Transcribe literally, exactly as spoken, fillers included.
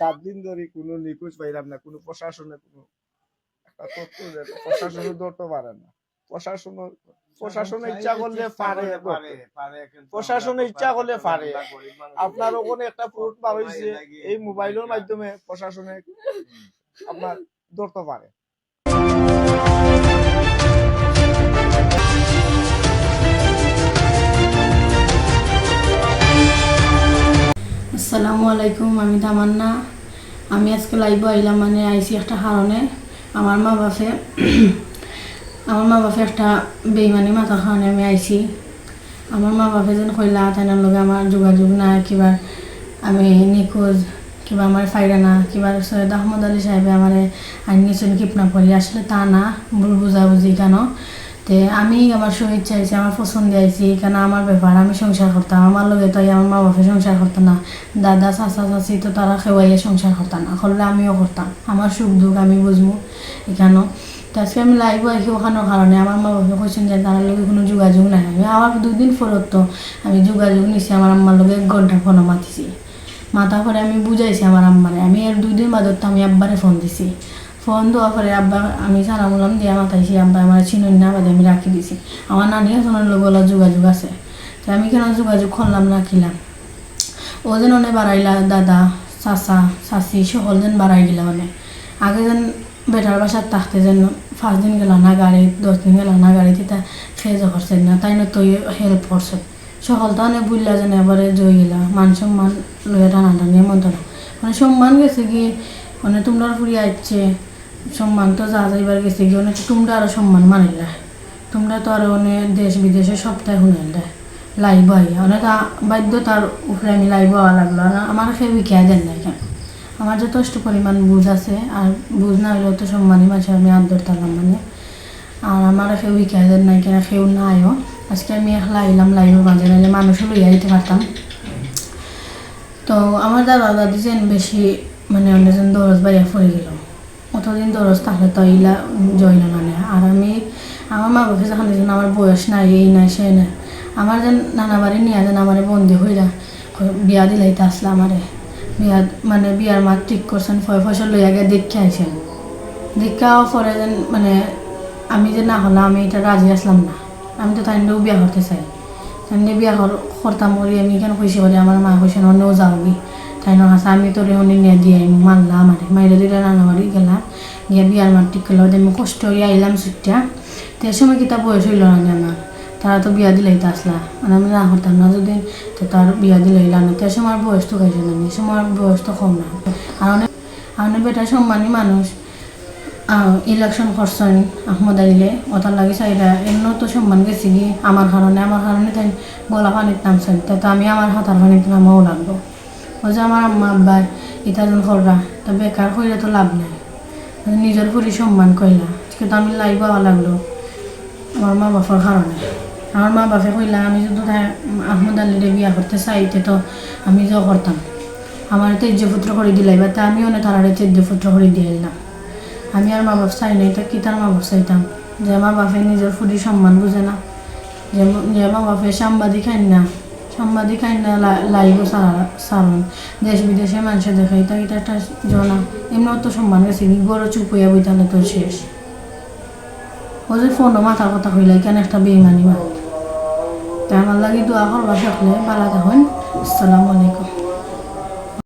সাত দিন ধরে কোনো নিখোঁজ পাইলাম না, কোনো প্রশাসনে কোনো একটা তথ্য দেয় না, প্রশাসনে ধরতে পারে না। প্রশাসন প্রশাসনে ইচ্ছা করলে পারে ধরতে। প্রশাসনে ইচ্ছা করলে পারে। আপনার ওখানে একটা ফুট বার হইছে, এই মোবাইলের মাধ্যমে প্রশাসনে আপনার ধরতে পারে। আসসালামু আলাইকুম, আমি তামান্না। আমি আজকে লাইভও আইলাম, মানে আইছি একটা কারণে। আমার মা বাপে আমার মা বাপে একটা বেইমানি মাতার কারণে আমি আইছি। আমার মা বাপে যেন কইলা তাইনর লগে আমার যোগাযোগ নাই, কিবা আমি নিখোঁজ, কিবা আমার পাইরা না, কিবা সৈয়দ আহমদ আলী সাহেবে আমারে আইন নিছইন কিডন্যাপ করি। আসলে তা না, ভুল বুঝাবুঝি কেন। তে আমি আমার স্বইচ্ছা আইছি, আমার পছন্দে আইছি, কেন আমার ব্যাপার, আমি সংসার করতাম, আমার লগে তো আমার মা বাপে সংসার করতো না, দাদা চাচা চাচি তো তারা কেউ আইয়া সংসার করতা না, করলে আমিও করতাম, আমার সুখ দুঃখ আমি বুঝমু এখানো। তো আজকে আমি লাইভও আইছি ওখানোর কারণে, আমার মা বাপে কইছেন যে তারার লগে কোনো যোগাযোগ নাই। আমি আবার দুই দিন পরত তো আমি যোগাযোগ নিছি, আমার আম্মার লগে এক ঘন্টা ফোনো মাতিছি। মাতার পরে আমি বুঝাইছি আমার আম্মারে, আমি এর দুই দিন বাদত তো আমি আব্বারে ফোন দিছি। ফোন দেওয়ার পরে আব্বা আমি সালাম উলাম দিয়া মাতাইছি, আব্বা আমার চিনইন না, বাদে আমি রাখি দিছি। আমার নানি হাছানর লগে ওলা যোগাযোগ আছে, তো আমি কেন যোগাযোগ করলাম না কিলাম। ও যেন অনে বাড়াইলা দাদা, চাচা, চাচি সকল যেন বাড়াই গেলা অনে। আগে যেন বেটার বাসাত থাকতে যেন পাঁচ দিন গেলা না গাড়িত, দশ দিন গেলা না গাড়িত, ইতা খেয়ে যা করছে না, তাইন তো হেল্প করছে। সকল তো অনে বুঝলা যেন এবারে জয় গেলা, মান সম্মান লইয়া টানাটানি এমন তো না। মানে সম্মান গেছে কি, মানে তোমরার ফুরি আইছে, সম্মান তো যা যাইবার গেছে কি, অনে তো তোমরা আরো সম্মান মানিলা। তোমরা তো আরো অনে দেশ বিদেশে সপ্তাহে হুনাইলা। লাইভও আইয়া, অনে তা বাধ্যতার উপরে আমি লাইভও আওয়া লাগলো। আর আমার কেউ হিকাই দেন নাই কেন, আমার যথেষ্ট পরিমাণ বুঝ আছে, আর বুঝ না হইলেও তো সম্মানী মানুষের আমি আদর তালাম মানে। আর আমার কেউ হিকাই দেন নাই কেন, কেউ নাইও। আজকে আমি একলা আইলাম লাইভের মাঝে, নাইলে মানুষও লইয়া আইতে পারতাম। তো আমার দাদা দাদি যেন বেশি মানে অনেকজন দরজ বাইয়া পড়ে গেল। অতদিন দরজ থাকলে তো ইলা জয় না মানে। আর আমি আমার মা বাপে যখন দিয়েছেন আমার বয়স নাই, এই নাই, সেই নাই, আমার যেন নানা বাড়ি নিয়ে যেন আমার বন্দি হইরা বিয়া দিলাইতে আসলে আমারে বিয়া মানে বিয়ার মাত ঠিক করছেন, ফয় ফসল লইয়া গিয়ে দেখে আইছেন। দেখে আওয়ার পরে যেন মানে আমি যে না হলাম, আমি এটা রাজি আসলাম না। আমি তো তাইনরেও বিয়া করতে চাই। তাইনরে বিয়া কর-, করতাম করি আমি কেন কইছি করি আমার মা কইছেন অন্যও যাওগি। তাইনর কাছে আমি তোরে অনে নিয়ে দিয়ে আইমু, মানলা আমারে। মাইরে দিলে নানা বাড়ি গেলাম, গিয়া বিয়ার মাত ঠিক করলাম। আমি কষ্ট হইয়া আইলাম ছুটিয়া। তে সময় কিতা বয়স হইল না নি আমার। তারা তো বিয়া দিলাইতে আসলা। মানে আমি না করতাম না যদি, তো তার বিয়া দিলাইলা না। তে সময় বয়স তো খাইছে না নি, সময় বয়স তো কম না। আর অনেক, আর অনেক বেটা সম্মানী মানুষ, আহ, ইলেকশন করছেন আহমদ আলীরে, ওটার লাগি চাইরা এমনও তো সম্মান গেছে কি আমার কারণে, আমার কারণে তাই গলা পানিত নামছেন, তা তো আমি আমার হাতার পানিত নামাও লাগবো। ওই যে আমার আম্মা আব্বায় ইতা যেন কররা, তা বেকার কইরা তো লাভ নাই। নিজের ফুরি সম্মান কইলা, আজকে তো আমি লাইভ আওয়া লাগলো আমার মা বাপর কারণে। আমার মা বাপে কইলা, আমি যদি তাই আহমদ আলীরে বিয়া করতে চাই, তে তো আমি যে করতাম। আমার তো ইজ্জত পুত্র করে দিলাই, বা তা আমি অনে তারারে তো ইজ্জত পুত্র করে দিয়ে এলাম। আমি আর মা বাপ চাই নাই, তা কি তার মা বাপ চাইতাম? যে মা বাপে নিজের ফুরি সম্মান বুঝে না, যে ম-, যে মা বাপে সাংবাদিক আইন না, সাংবাদিক আইন না লা-, লাইভও সারা-, সারন। দেশ বিদেশে মানুষে দেখে, এটা, এটা একটা জনা। এমনি অত সম্মান গেছে কি, গরু চুপ হইয়া বইতালে তো শেষ। ও যে ফোনও মাথার কথা কইলা, কেন একটা বেইমানি মাত। তা আমার লাগি দোয়া করবা সকলে, ভালো থাকুন। আসসালামু আলাইকুম।